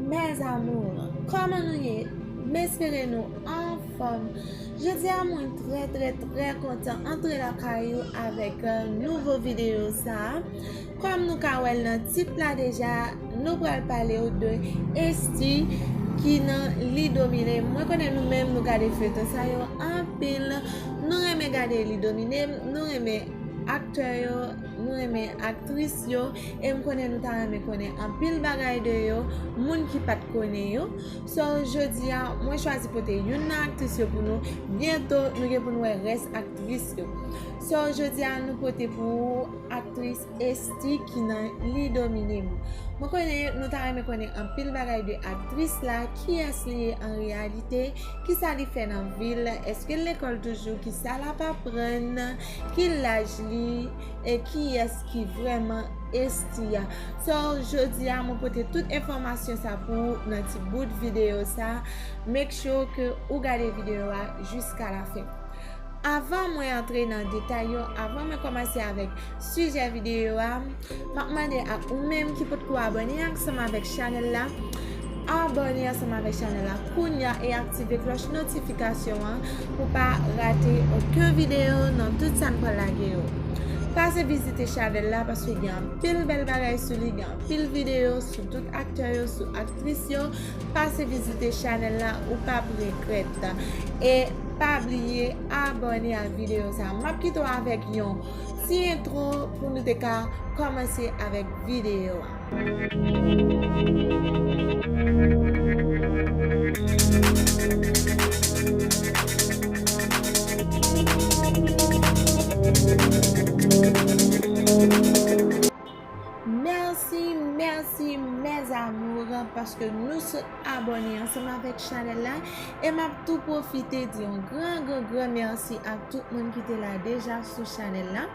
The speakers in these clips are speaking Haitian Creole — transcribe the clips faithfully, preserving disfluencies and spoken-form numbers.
Mes amours, kòman nou ye? M espere nou anfòm. Jodi a mwen trè, trè, trè kontan antre lakay ou avèk, euh, nouvo videyo sa a. Kòm nou ka wè l nan tit la deja, nou pral pale w de Esthie ki nan Li Domine. Mwen konnen nou menm nou gade feyton sa yo anpil. Nou renmen gade Li Domine, nou renmen aktè yo, nou renmen aktris yo, e m konnen nou ta renmen konnen anpil bagay de yo, moun ki pa t konnen yo. So, jodi a, mwen chwazi pote youn nan aktris yo pou nou. Byento, nou gen pou n wè rès aktris yo. So, jodi a, nou pote pou ou aktris Esthie ki nan Li Domine M. Mwen konnen nou ta renmen konnen anpil bagay de aktris la, kiyès li ye an reyalite, kisa li fè nan vi l, èske l lekòl toujou, kisa l ap aprann, ki laj li, e kiyès ki vrèman Esthie a. So, jodi a, mwen pote tout enfòmasyon sa pou ou nan ti bout videyo sa. Make sure ke ou gade videyo a jiska la fen. Avan mwen antre nan detay yo, avan mwen kòmanse avèk sijè videyo a, m ap mande ak ou menm ki potko abòne ansanm avèk chanèl la, abòne ansanm avèk chanèl la kounya e aktive klòch notifikasyon an pou pa rate okenn videyo nan tout sa n pral lage yo. Pase vizite chanèl la paske gen anpil bèl bagay sou li, gen anpil videyo sou tout aktè yo, sou aktris yo. Pase vizite chanèl la, ou p ap regrèt. E pa bliye abòne ak videyo sa. M ap kite w avèk yon ti entwo pou nou te ka kòmanse avèk videyo a. Mèsi, mèsi, mes amours, paske nou sot abòne ansanm avèk chanèl la. E m ap tou pwofite di yon gran, gran, gran mèsi ak tout moun ki te la deja sou chanèl la.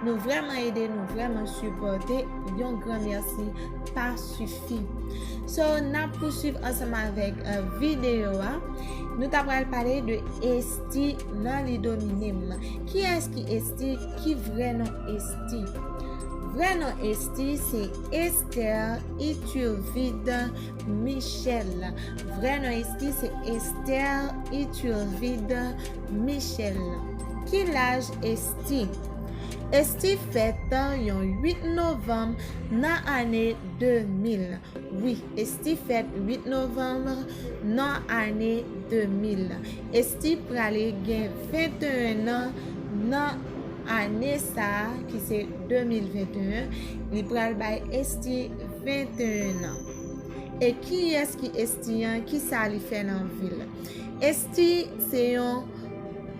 Nou vrèman ede, nou vrèman sipòte. Yon gran mèsi pa sifi. So, n ap pouswiv ansanm avèk, euh, videyo a. Nou ta pral pale de Esthie nan Li Domine M. Kiyès ki Esthie? Ki vrè non Esthie? Vrè non Esthie se Esther Ithurvide Michel. Vrè non Esthie se Esther Ithurvide Michel. Ki laj Esthie? Esthie fèt yon uit novanm nan ane de mil. Wi, Esthie fèt uit novanm nan ane de mil. Esthie prale gen venteyen an nan ane sa a, ki se de mil venteyen. Li pral bay Esthie venteyen an. E kiyès ki Esthie an? Kisa li fè nan vi l? Esthie se yon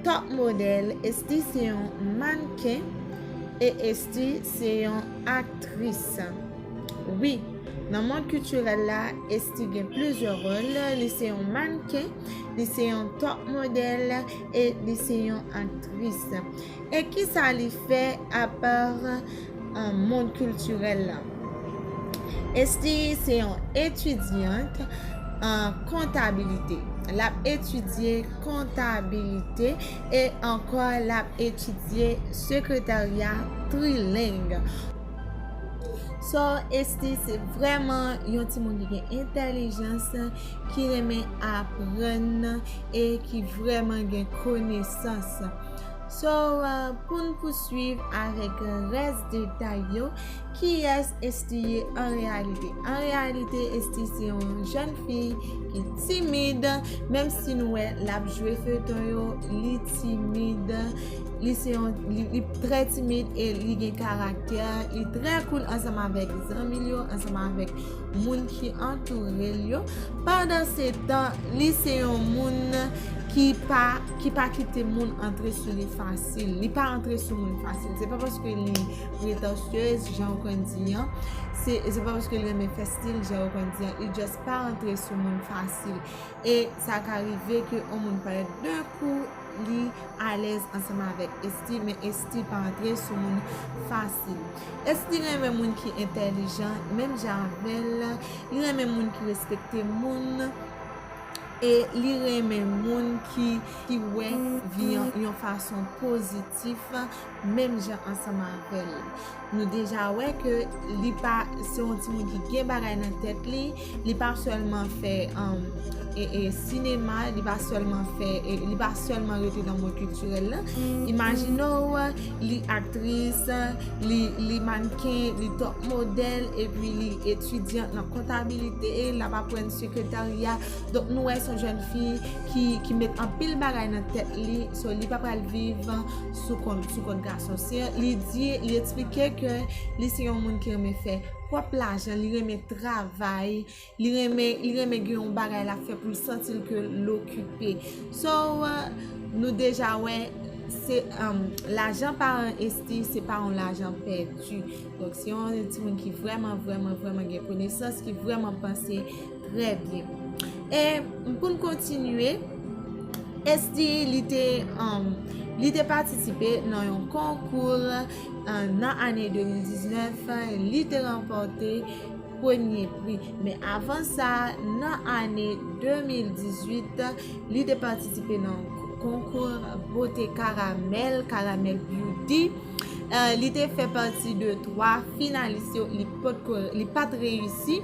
top modèl, Esthie se yon mannken, e Esthie se yon aktris. Wi, nan mond kiltirèl la, Esthie gen plizyè wòl. Li se yon mannken, li se yon top modèl, e li se yon aktris. E kisa li fè apa, euh, mond kiltirèl la? Esthie se yon etidyant an kontabilite. L ap etidye kontabilite e ankò l ap etidye sekretarya trileng. So, Esthie se vrèman yon timoun ki gen entèlijans, ki renmen aprann e ki vrèman gen konesans. So, euh, pou n pouswiv avèk rès detay yo, kiyès Esthie ye an reyalite? An reyalite, Esthie se yon jèn fi ki timid, menm si nou wè l ap jwe feyton yo, li timid, li se yon, li, li trè timid e li gen karaktè, li trè cool ansanm avèk zanmi l yo, ansanm avèk moun ki antoure l yo. Pandansetan, li se yon moun ki pa, ki pa kite moun antre sou li fasil. Li pa antre sou moun fasil. Se pa paske li pretansyez, jan ou konn di an. Se, se pa paske li renmen fè stil, jan ou konn di an. Li just pa antre sou moun fasil. E sa ka rive ke yon moun parèt de kou, li alèz ansanm avèk Esthie, men Esthie pa antre sou moun fasil. Esthie renmen moun ki entèlijan, menm jan avè l, li renmen moun ki respekte moun, E li renmen moun ki, ki wè vi an yon fason pozitif, menm jan ansanm avè l. Nou deja wè ke li pa, se yon timoun ki gen bagay nan tèt li, li pa sèlman fè, um, e, e, sinema, li pa sèlman fè, e, li pa sèlman rete nan mond kiltirèl la. Imajine w, li aktris, li, li mannken, li top modèl, epi li etidyan nan kontabilite, l ap aprann sekretarya. Donk, nou wè se yon jèn fi ki, ki met anpil bagay nan tèt li, so li pa pral viv sou kont, sou kont gason. Se, li di, li eksplike ke li se yon moun ki renmen fè pwòp lajan, li renmen travay, li renmen, li renmen gen yon bagay l ap fè pou l santi l ke l okipe. So, uh, nou deja wè, se, um, lajan paran Esthie, se pa yon lajan pèdi. Donk, se yon timoun ki vrèman, vrèman, vrèman gen konesans, ki vrèman panse trè byen. E pou n kontinye, Esthie, li te, um, li te patisipe nan yon konkou, uh, nan ane de mil diznèf, li te ranpòte premye pri. Men avan sa, nan ane de mil dizuit, li te patisipe nan konkou bote Karamèl, Karamèl Beauty. Uh, li te fè pati de twa finalis yo, li potko, li pa t reyisi.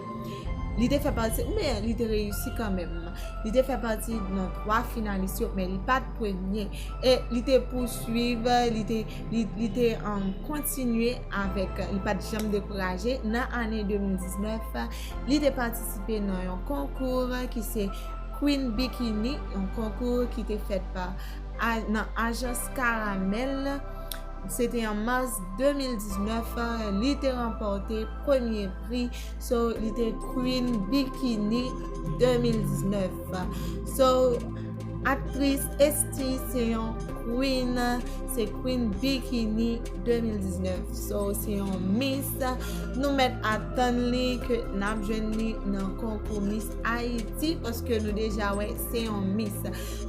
Li te fè pati, men li te reyisi kanmenm. Li te fè pati nan twa finalis yo, men li pa t premye. E li te pouswiv, li te, li, li te, um, kontinye avèk, li pa t janm dekouraje. Nan ane de mil diznèf, li te patisipe nan yon konkou ki se Queen Bikini, yon konkou ki te fèt pa, a, nan ajans Karamèl. Se te an mas de mil diznèf, li te ranpòte premye pri. So, li te Queen Bikini de mil diznèf. So, aktris Esthie se yon queen, se Queen Bikini de mil diznèf. So, se yon Miss. Nou mèt atann li ke n ap jwenn li nan konkou Miss Haïti, paske nou deja wè se yon Miss.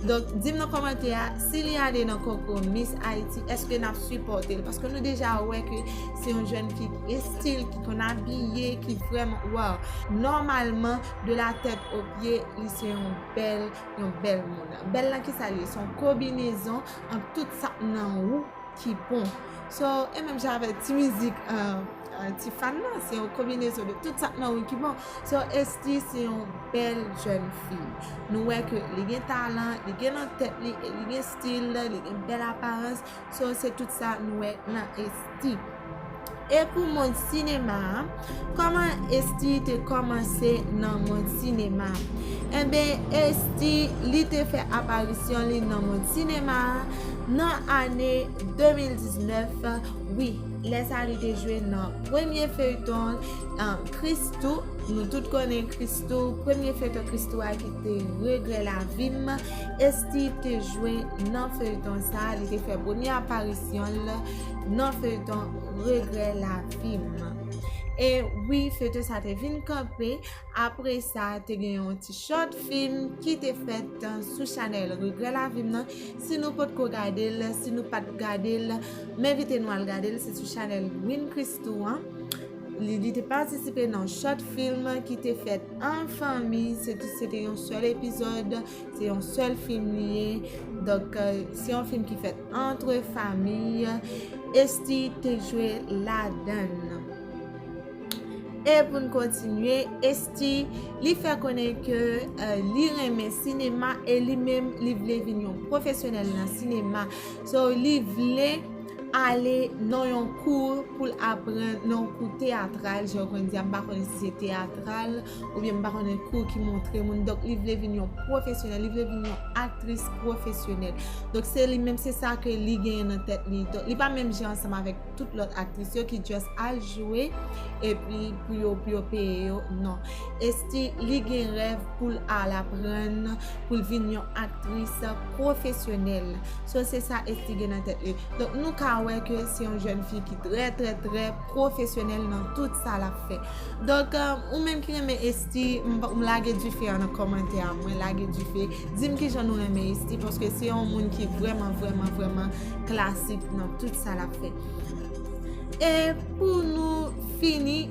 Donk, di m nan kòmantè a, si li ale nan konkou Miss Haïti, èske n ap sipòte l? Paske nou deja wè ke se yon jèn fi ki estil, ki konn abiye, ki vrèman, wow. Nòmalman, de la tèt o pye, li se yon bèl, yon bèl moun. Bèl lan kisa li ye? Se yon konbinezon ant tout sa k nan ou ki bon. So, e menm jan avèk ti mizik, uh, uh, Tifan nan, se yon konbinezon de tout sa k nan ou ki bon. So, Esthie se yon bèl jèn fi. Nou wè ke li gen talan, li gen nan tèt li, e li gen stil, li gen bèl aparans. So, se tout sa nou wè nan Esthie. E pou mond sinema a, kòman Esthie te kòmanse nan mond sinema? Enben, Esthie, li te fè aparisyon li nan mond sinema a nan ane de mil diznèf. Wi, lè sa a li te jwe nan premye feyton, uh, Christoo. Nou tout konnen Christoo, premye feyton Christoo a ki te Regrè Lavi m. Esthie te jwe nan feyton sa a, li te fè premye aparisyon l nan feyton Regrè Lavi m. E wi, feyton sa te vin kanpe. Apre sa, te gen yon ti short film ki te fèt, uh, sou chanèl Regrè Lavi m nan. Si nou potko gade l, si nou pa t gade l, m envite nou al gade l, se sou chanèl Win Christoo an. Li, li te patisipe nan short film ki te fèt an fanmi, se te, se te yon sèl epizòd, se yon sèl film li ye. Donk, uh, se yon film ki fèt antre fanmi. Esthie te jwe ladan l. E pou n kontinye, Esthie, li fè konnen ke, uh, li renmen sinema e li menm, li vle vin yon pwofesyonèl nan sinema. So, li vle ale nan yon kou pou l aprann, nan yon kou teyatral, jan yo konn di a, m pa konnen si se teyatral, oubyen m pa konnen kou ki montre moun. Donk, li vle vin yon pwofesyonèl, li vle vin yon aktris pwofesyonèl. Donk, se li menm, se sa ke li genyen nan tèt li. Donk, li pa menm jan ansanm avèk tout lòt aktris yo ki just al jwe, epi pou yo, pou yo peye yo, non. Esthie, li gen rèv pou l al aprann, pou l vin yon aktris pwofesyonèl. So, se sa Esthie gen nan tèt li. Donk, nou ka wè ke se yon jèn fi ki trè, trè, trè pwofesyonèl nan tout sa l ap fè. Donk, euh, ou menm ki renmen Esthie, m, m lage dife a nan kòmantè a mwen, lage dife. Di m kijan nou renmen Esthie, paske se yon moun ki vrèman, vrèman, vrèman klasik nan tout sa l ap fè. E pou nou fini,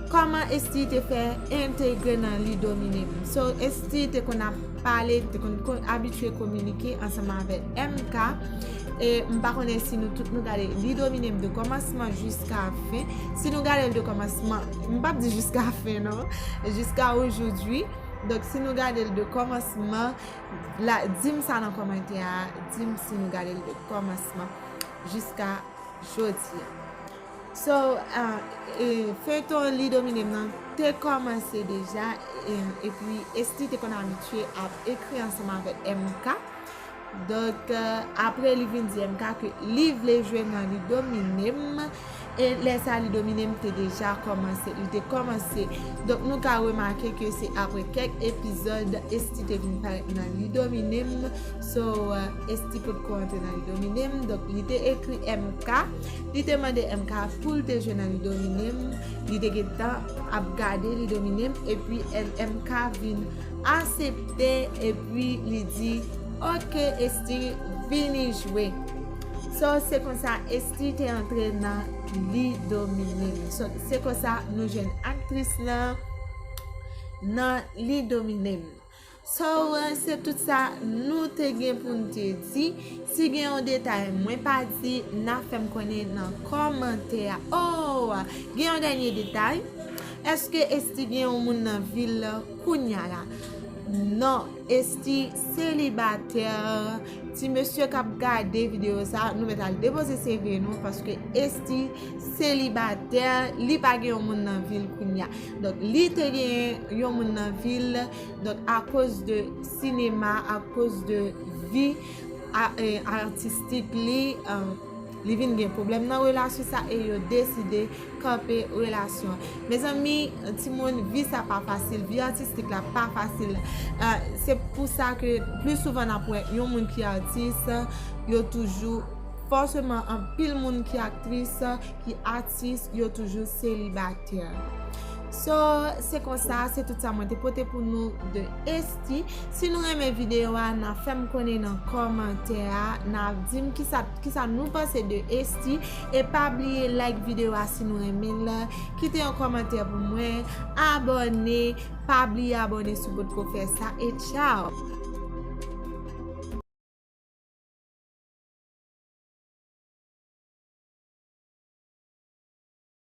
Kòman Esthie te fè entegre nan Li Domine M? So, Esthie te konn ap pale, te konn, konn abitye kominike ansanm avèk M K. E m pa konnen si nou tout nou gade Li Domine M de kòmansman jiska fen. Si nou gade l de kòmansman, m p ap di jiska fen non, jiska ojodwi. Donk, si nou gade l de kòmansman, la, di m sa nan kòmantè a, di m si nou gade l de kòmansman jiska jodi a. So, uh, e, feyton Li Domine M nan te kòmanse deja, e, epi Esthie te konn abitye ap ekri ansanm avèk M K. Donk, uh, apre li vin di M K ke li vle jwe nan Li Domine M, e lè sa Li Domine M te deja kòmanse, li te kòmanse. Donk, nou ka remake ke se apre kèk epizòd Esthie te vin parèt nan Li Domine M. So, uh, Esthie potko antre nan Li Domine M. Donk, li te ekri M K. Li te mande M K pou l te jwe nan Li Domine M. Li te gentan ap gade Li Domine M. Epi M K vin aksepte. Epi li di, "Ok, Esthie, vini jwe." So, se konsa Esthie te antre nan Li Domine M. So, se konsa nou jwenn aktris lan nan Li Domine M. So, se tout sa nou te gen pou n te di. Si gen yon detay mwen pa di, n a fè m konnen nan kòmantè a. Oh, gen yon dènye detay. Èske Esthie gen yon moun nan vi l kounya la? Non, Esthie selibatè. Ti mesye k ap gade videyo sa, nou mèt al depoze C V nou, paske Esthie selibatè, li pa gen yon moun nan vi l kounya. Donk, li te gen yon moun nan vi l, donk, akoz de sinema, akoz de vi a, e, atistik li, e, li vin gen pwoblèm nan relasyon sa e yo deside kanpe relasyon an. Mezanmi, timoun, vi sa pa fasil, vi atistik la pa fasil. E, se pou sa ke pli souvan n ap wè yon moun ki atis, yo toujou, fòseman, anpil moun ki aktris, ki atis, yo toujou selibatè. So, se konsa, se tout sa mwen te pote pou nou de Esthie. Si nou renmen videyo a, n a fè m konnen nan kòmantè a, n a di m kisa, kisa nou panse de Esthie. E pa bliye like videyo a si nou renmen l, kite yon kòmantè pou mwen, abòne, pa bliye abòne si w potko fè sa, e tchao!